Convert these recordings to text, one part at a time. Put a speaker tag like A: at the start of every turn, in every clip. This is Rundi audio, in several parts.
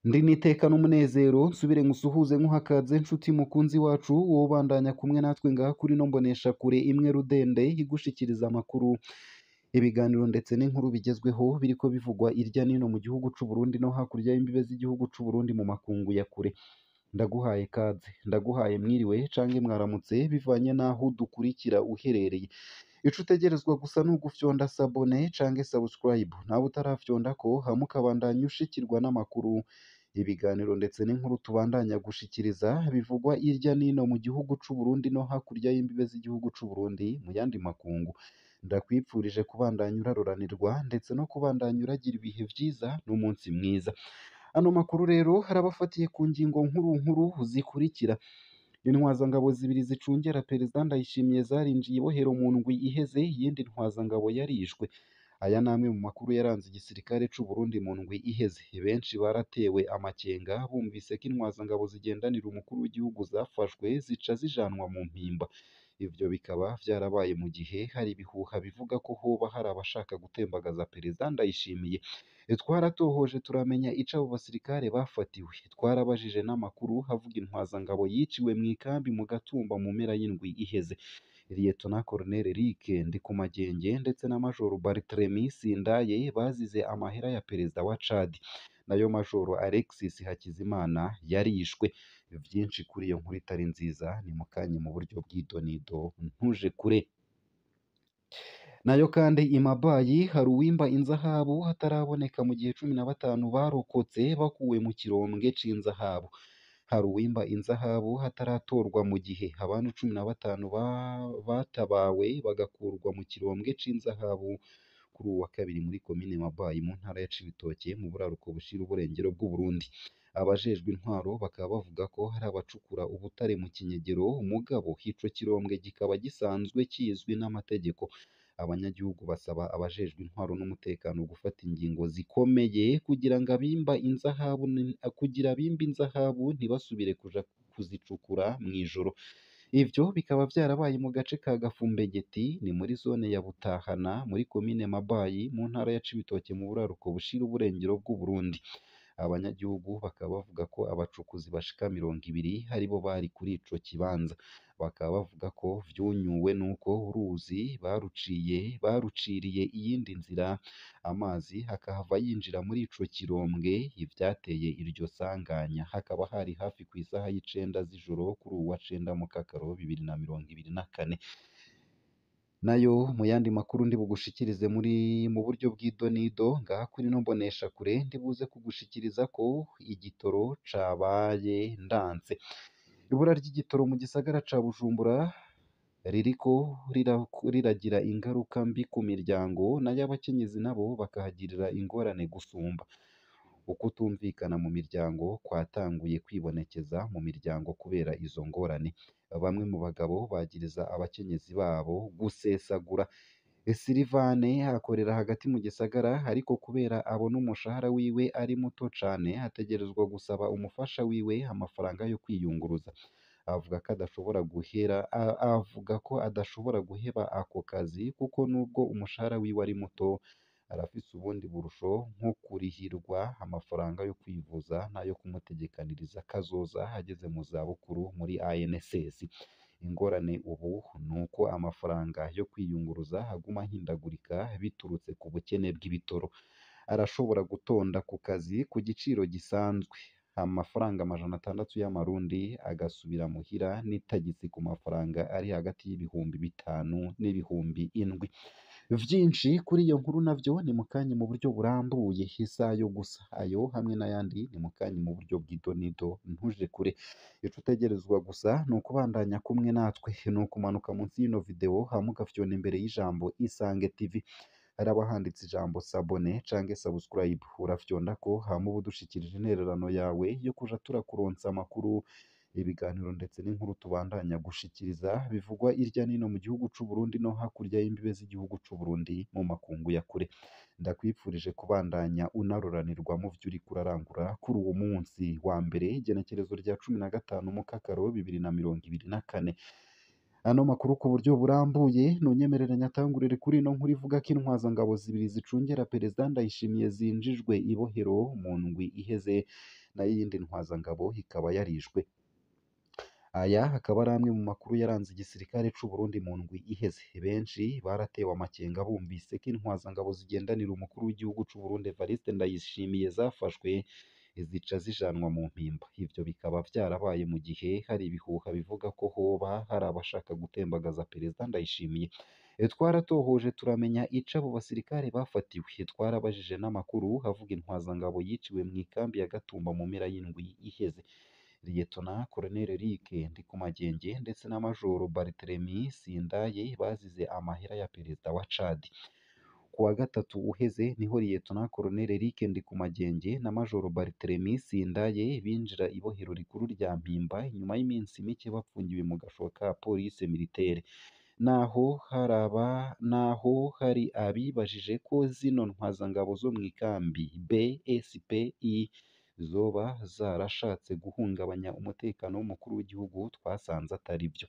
A: Ndi niteka n'umunezero nsubire nkusuhuze nkuhakaze nshuti mukunzi wacu wowe ubandanya kumwe natwe ngaha kuri no mbonesha kure imwe rudende igushikiriza amakuru, ibiganiro ndetse n'inkuru bigezweho biriko bivugwa irya nino mu gihugu c'u Burundi no hakurya y'imbibe z'igihugu c'u Burundi mu makungu ya kure. Ndaguhaye kaze, ndaguhaye mwiriwe canke mwaramutse bivanye n'aho udukurikira uherereye. Ico utegerezwa gusa ni ugufyonda sabone canke subscribe, nawe utarafyondako hama ukabandanya ushikirwa n'amakuru, ibiganiro ndetse n'inkuru tubandanya gushikiriza bivugwa irya nino mu gihugu c'u Burundi no hakurya y'imbibe z'igihugu c'u Burundi mu yandi makungu. Ndakwipfurije kubandanya uraroranirwa ndetse no kubandanya uragira ibihe vyiza n'umunsi mwiza. Ano makuru rero harabafatiye ku ngingo nkuru nkuru zikurikira: Intwazangabo zibiri zicungera Perezida Ndayishimiye zarinjiye ibohero mu ndwi iheze, iyindi ntwazangabo yarishwe. Aya ni amwe mu makuru yaranze igisirikare c'u Burundi mu ndwi iheze. Benshi baratewe amakenga bumvise ko intwazangabo zigendanira umukuru w'igihugu zafashwe zica zijanwa mu mpimba. Ivyo bikaba vyarabaye mu gihe hari ibihuha bivuga ko hoba hari abashaka gutembagaza Perezida Ndayishimiye. Twaratohoje turamenya ico abo basirikare bafatiwe. Twarabajije n'amakuru avuga intwazangabo yiciwe mw'ikambi mu Gatumba mu mpera y'indwi iheze. Liyetona Colonel Eric Ndikumagenge ndetse na Majoro Barthelemy Sindaye bazize amahera ya Perezida wa Chad. Nayo Majoro Alexis Hakizimana yarishwe. Vyinshi kuri iyo nkuru itari nziza ni mukanye mu buryo bw'idonido ntuje kure. Nayo kandi i Mabayi hari uwimba inzahabu hataraboneka mu gihe 15 barokotse bakuwe mu kirombwe c'inzahabu. Hari uwimba inzahabu hataratorwa mu gihe abantu 15 batabawe bagakurwa mu kirombwe c'inzahabu kuri uwu wa kabiri muri komine Mabayi mu ntara ya Cibitoke mu buraruko bushira uburengero bw'Uburundi. Abajejwe intwaro bakaba bavuga ko hari abacukura ubutare mu kinyegero, mugabo ico kirombwe kikaba gisanzwe kizwi n'amategeko. Abanyagihugu basaba abajejwe intwaro n'umutekano gufata ingingo zikomeye kugira ngo abimba inzahabu kugira abimba inzahabu ntibasubire kuja kuzicukura mw'ijoro. Ivyo bikaba vyarabaye mu gace ka Gafumbegeti ni muri zone ya Butahana muri komine Mabayi mu ntara ya Cibitoke mu buraruko bushira uburengero bw'Uburundi. Abanyagihugu bakaba bavuga ko abacukuzi bashika 20 aribo bari kuri ico kibanza. Bakaba bavuga ko vyunyuwe nuko uruzi baruciriye iyindi nzira, amazi akahava yinjira muri ico kirombwe, ivyateye iryo sanganya. Hakaba hari hafi kw'isaha y'icenda z'ijoro kuri uwu wa cenda Mukakaro 2024. Nayo mu yandi makuru ndi bugushikirize muri mu buryo bw'idonido ngaha kuri no mbonesha kure ndibuze kugushikiriza ko igitoro cabaye ndanse. Ibura ry'igitoro mu gisagara ca Bujumbura ririko riragira ingaruka mbi ku miryango, nayo abakenyezi nabo bakahagirira ingorane gusumba. Ukutumvikana mu miryango kwatanguye kwibonekeza mu miryango kubera izo ngorane. Bamwe mu bagabo bagiriza abakenyezi babo gusesagura. Silivane akorera hagati mu gisagara ariko kubera abona umushahara wiwe ari muto cane ategerezwa gusaba umufasha wiwe amafaranga yo kwiyunguruza. Avuga ko adashobora guhera avuga ko adashobora guheba ako kazi kuko nubwo umushahara wiwe ari muto arafise ubundi burusho nko kurihirwa amafaranga yo kwivuza n'ayo kumutegekaniriza kazoza ageze mu zabukuru muri ANSS. Ingorane ubu nuko amafaranga yo kwiyunguruza aguma ahindagurika biturutse ku bukene bw'ibitoro. Arashobora gutonda ku kazi ku giciro gisanzwe amafaranga 600 y'amarundi agasubira muhira n'itagisi ku mafaranga ari hagati y'ibihumbi 5 n'ibihumbi 7. Vyinshi kuri iyo nkuru navyo ni mukanye mu buryo burambuye isaha yo gusa. Ayo hamwe n'ayandi ni mukanye mu buryo bw'idonido ntuje kure. Ico utegerezwa gusa ni ukubandanya kumwe natwe, ni ukumanuka munsi y'ino video hama ugafyona imbere y'ijambo Isange TV. Haraba handitse ijambo sabone canke subscribe, urafyondako hama uba udushikirije intererano yawe yo kuja turakuronsa amakuru, ibiganiro ndetse n'inkuru tubandanya gushikiriza bivugwa irya nino mu gihugu c'u Burundi no hakurya y'imbibe z'igihugu c'u Burundi mu makungu ya kure. Ndakwipfurije kubandanya unaroranirwa mu vyo uriko urarangura kuri uwo munsi wa mbere igenekerezo rya 15 Mukakaro 2024. Ano makuru ku buryo burambuye nunyemerere nyatangurire kuri ino nkuru ivuga ko intwazangabo zibiri zicungera Perezida Ndayishimiye zinjijwe ibohero mu ndwi iheze, nayo iyindi ntwazangabo ikaba yarishwe. Aya akaba ari amwe mu makuru yaranze igisirikare c'u Burundi mu ndwi iheze. Benshi baratewe amakenga bumvise ko intwazangabo zigendanira umukuru w'igihugu c'u Burundi Evariste Ndayishimiye zafashwe zica zijanwa mu mpimba. Ivyo bikaba vyarabaye mu gihe hari ibihuha bivuga ko hoba hari abashaka gutembagaza Perezida Ndayishimiye. Twaratohoje turamenya ico abo basirikare bafatiwe. Twarabajije n'amakuru avuga intwazangabo yiciwe mw'ikambi ya Gatumba mu mpera y'indwi iheze. Liyetona Colonel Eric Ndikumagenge ndetse na Majoro Barthelemy Sindaye bazize amahera ya Perezida wa Chad. Ku wa gatatu uheze niho Liyetona Colonel Eric Ndikumagenge na Majoro Barthelemy Sindaye binjira ibohero rikuru rya Mpimba inyuma y'iminsi mike bafungiwe mu gasho ka Police Militaire. Naho hari abibajije ko zino ntwazangabo zo mw'ikambi BSPI zoba zarashatse guhungabanya umutekano w'umukuru w'igihugu, twasanze atari byo.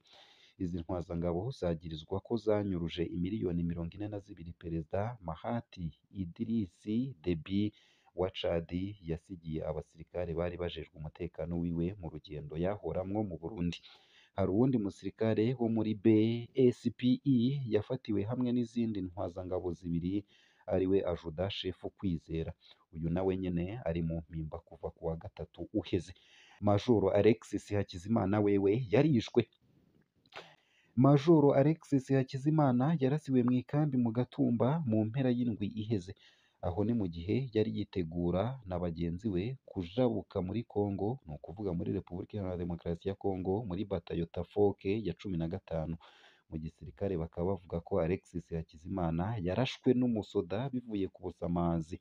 A: Izi ntwazangabo zagirizwa ko zanyuruje imiliyoni 42 Perezida Mahati Idris Deby wa Chad yasigiye abasirikare bari bajejwe umutekano wiwe mu rugendo yahoramwo mu Burundi. Hari uwundi musirikare wo muri BSPI yafatiwe hamwe n'izindi ntwazangabo zibiri ariwe Ajuda Shefu Kwizera. Uyu nawe nyene ari mu mpimba kuva ku wa gatatu uheze. Majoro Alexis Hakizimana wewe yarishwe. Majoro Alexis Hakizimana yarasiwe mw'ikambi mu Gatumba mu mpera y'indwi iheze. Aho ni mu gihe yari yitegura na bagenzi we kujabuka muri Congo, ni ukuvuga muri Repubulika Iharanira Demokarasi ya Congo, muri batayo Tafoke ya 15. Mu gisirikare bakaba bavuga ko Alexis Hakizimana yarashwe n'umusoda bivuye ku busamazi.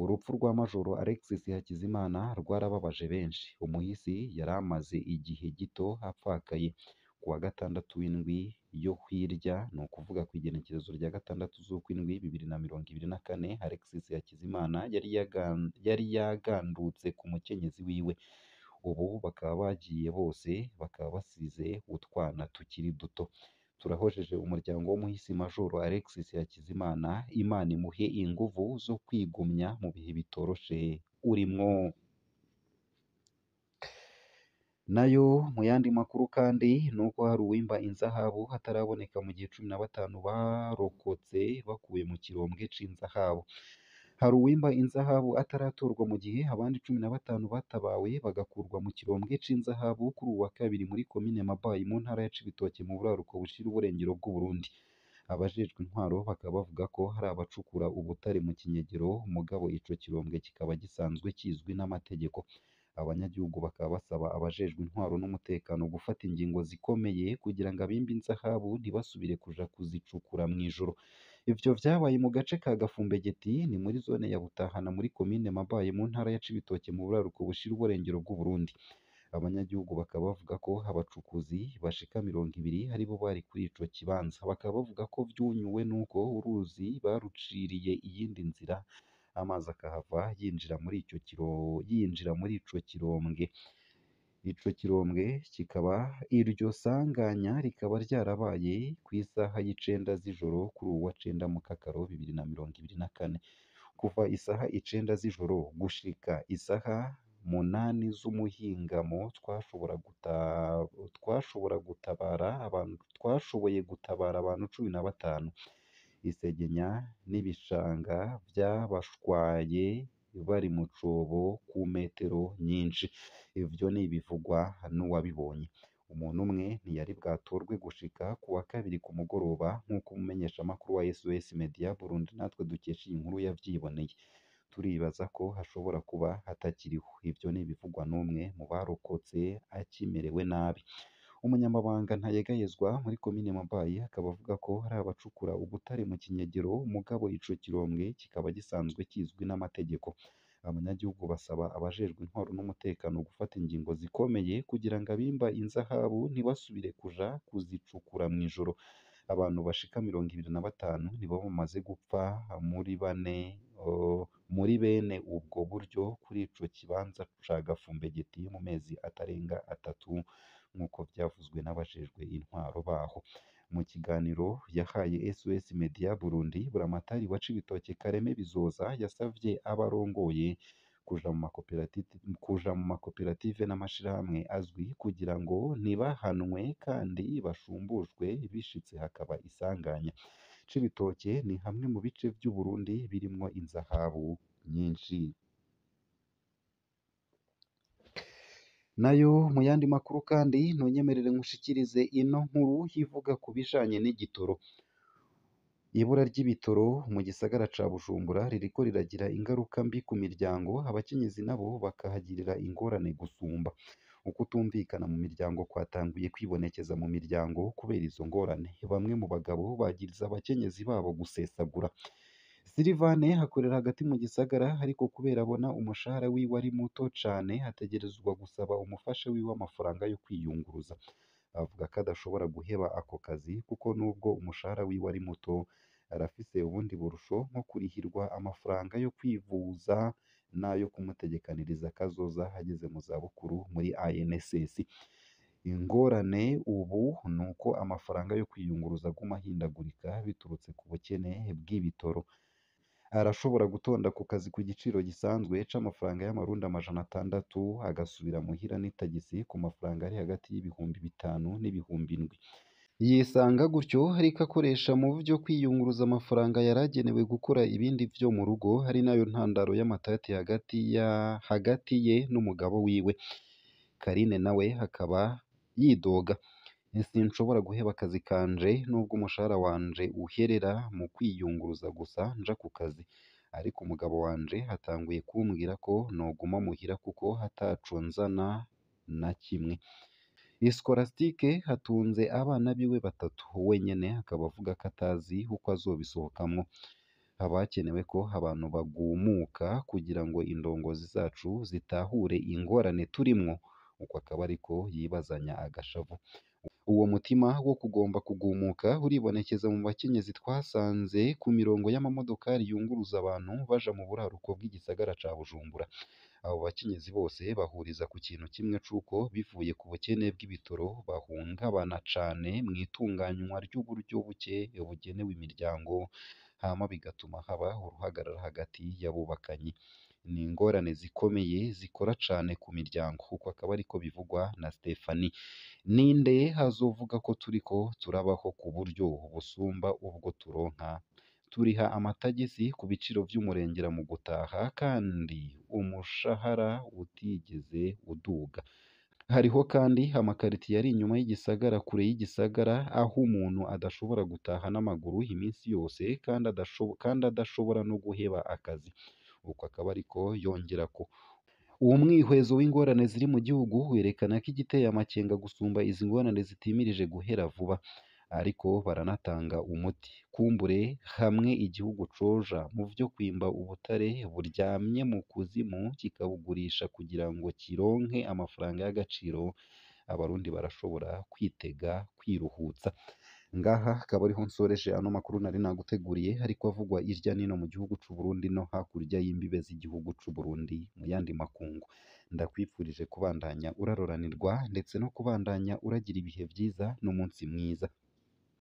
A: Urupfu rwa Majoro Alexis Hakizimana rwarababaje benshi. Umuhisi yari amaze igihe gito apfakaye. Ku wa gatandatu w'indwi yo hirya, ni ukuvuga ku igenekerezo rya 6 z'ukwindwi 2024, Alexis Hakizimana yari yagandutse ku mukenyezi wiwe. Ubu bakaba bagiye bose, bakaba basize utwana tukiri duto. Turahojeje umuryango w'umuhisi Majoro Alexis Hakizimana, Imana imuhe inguvu zo kwigumya mu bihe bitoroshe urimwo. Nayo mu yandi makuru kandi nuko hari uwimba inzahabu hataraboneka mu gihe 15 barokotse bakuwe mu kirombwe c'inzahabu. Hari uwimba inzahabu ataratorwa mu gihe abandi 15 batabawe bagakurwa mu kirombwe c'inzahabu kuri uwu wa kabiri muri komine Mabayi mu ntara ya Cibitoke mu buraruko bushira uburengero bw'Uburundi. Abajejwe intwaro bakaba bavuga ko hari abacukura ubutare mu kinyegero, mugabo ico kirombwe kikaba gisanzwe kizwi n'amategeko. Abanyagihugu bakaba basaba abajejwe intwaro n'umutekano gufata ingingo zikomeye kugira ngo abimba inzahabu ntibasubire kuja kuzicukura mw'ijoro. Ivyo vyabaye mu gace ka Gafumbegeti, ni muri zone ya Butahana muri komine Mabayi mu ntara ya Cibitoke mu buraruko bushira uburengero bw'Uburundi. Abanyagihugu bakaba bavuga ko abacukuzi bashika 20 aribo bari kuri ico kibanza. Bakaba bavuga ko vyunyuwe nuko uruzi baruciriye iyindi nzira, amazi akahava yinjira muri ico kirombwe. Ico kirombwe kikaba iryo sanganya rikaba ryarabaye kw'isaha y'icenda z'ijoro kuri uwu wa 9 Mukakaro 2024. Kuva isaha 9 z'ijoro gushika isaha 8 z'umuhingamo twashoboye gutabara abantu 15. Isegenya n'ibishanga vyabashwaye bari mu cobo ku metero nyinshi. Ivyo ni ibivugwa n'uwabibonye. Umuntu umwe ntiyari bwatorwe gushika ku wa kabiri ku mugoroba, nk'uko umumenyeshamakuru wa SOS Media Burundi natwe dukesha iyi nkuru yavyiboneye. Turibaza ko hashobora kuba hatakiriho. Ivyo ni ibivugwa n'umwe mu barokotse akimerewe nabi. Umunyamabanga ntayegayezwa muri komine Mabayi akaba avuga ko hari abacukura ubutare mu kinyegero, mugabo ico kirombwe kikaba gisanzwe kizwi n'amategeko. Abanyagihugu basaba abajejwe intwaro n'umutekano gufata ingingo zikomeye kugira ngo abimba inzahabu ntibasubire kuja kuzicukura mw'ijoro. Abantu bashika 25 nibo bamaze gupfa muri bene ubwo buryo kuri ico kibanza ca Gafumbegeti mu mezi atarenga 3 nk'uko vyavuzwe n'abajejwe intwaro baho. Mu kiganiro yahaye SOS Media Burundi, Buramatari wa Cibitoke Kareme Bizoza yasavye abarongoye kuja mu makoperative n'amashirahamwe azwi kugira ngo ntibahanwe kandi bashumbushwe bishitse hakaba isanganya. Cibitoke ni hamwe mu bice vy'Uburundi birimwo inzahabu nyinshi. Nayo mu yandi makuru kandi ntunyemerere nkushikirize ino nkuru ivuga ku bijanye n'igitoro. Ibura ry'ibitoro mu gisagara ca Bujumbura ririko riragira ingaruka mbi ku miryango, abakenyezi nabo bakahagirira ingorane gusumba. Ukutumvikana mu miryango kwatanguye kwibonekeza mu miryango kubera izo ngorane. Bamwe mu bagabo bagiriza abakenyezi babo gusesagura. Silivane akorera hagati mu gisagara, ariko kubera abona umushahara wiwe ari muto cane, ategerezwa gusaba umufasha wiwe amafaranga yo kwiyunguruza. Avuga ko adashobora guheba ako kazi kuko nubwo umushahara wiwe ari muto, arafise ubundi burusho nko kurihirwa amafaranga yo kwivuza n'ayo kumutegekaniriza kazoza ageze mu zabukuru muri ANSS. Ingorane ubu nuko amafaranga yo kwiyunguruza aguma ahindagurika biturutse ku bukene bw'ibitoro. Arashobora gutonda ku kazi ku giciro gisanzwe c'amafaranga y'amarundi 600, agasubira muhira n'itagisi ku mafaranga ari hagati y'ibihumbi 5 n'ibihumbi 7. Yisanga gutyo ariko akoresha mu vyo kwiyunguruza amafaranga yaragenewe gukora ibindi vyo mu rugo, ari nayo ntandaro y'amatati hagati ye n'umugabo wiwe. Karine nawe akaba yidoga: sinshobora guheba akazi kanje nubwo umushahara wanje uherera mu kwiyunguruza gusa nja ku kazi, ariko umugabo wanje atanguye kumbwira ko noguma muhira kuko ataco nzana na kimwe. Scolastique atunze abana biwe batatu, wenyene akaba avuga ko atazi uko azobisohokamwo. Haba hakenewe ko abantu bagumuka kugira ngo indongozi zacu zitahure ingorane turimwo, uko akaba ariko yibazanya agashavu. Uwo mutima wo kugomba kugumuka uribonekeza mu bakenyezi twasanze ku mirongo y'amamodokari yunguruza abantu baja mu buraruko bw'igisagara ca Bujumbura. Abo bakenyezi bose bahuriza ku kintu kimwe c'uko bivuye ku bukene bw'ibitoro bahungabana cane mw'itunganywa ry'uburyo buke bugenewe imiryango, hama bigatuma haba uruhagarara hagati y'abubakanye. Ni ingorane zikomeye zikora cane ku miryango, uko akaba ariko bivugwa na Stephanie. Ninde azovuga ko turiko turabaho ku buryo busumba ubwo turonka? Turiha amatagisi ku biciro vy'umurengera mu gutaha, kandi umushahara utigeze uduga. Hariho kandi amakaritiye ari inyuma y'igisagara, kure y'igisagara, aho umuntu adashobora gutaha n'amaguru iminsi yose kandi adashobora no guheba akazi. Uko akaba ariko yongerako. Uwo mwihwezo w'ingorane ziri mu gihugu werekana ko igiteye amakenga gusumba izi ngorane zitimirije guhera vuba, ariko baranatanga umuti. Kumbure hamwe igihugu coja mu vyo kwimba ubutare buryamye mu kuzimu kikabugurisha kugira ngo kironke amafaranga y'agaciro, abarundi barashobora kwitega kwiruhutsa. Ngaha akaba ariho nsoreje ano makuru nari naguteguriye, ariko avugwa irya nino mu gihugu c'u Burundi no hakurya y'imbibe z'igihugu c'u Burundi mu yandi makungu. Ndakwifurije kubandanya uraroranirwa ndetse no kubandanya uragira ibihe vyiza n'umunsi mwiza.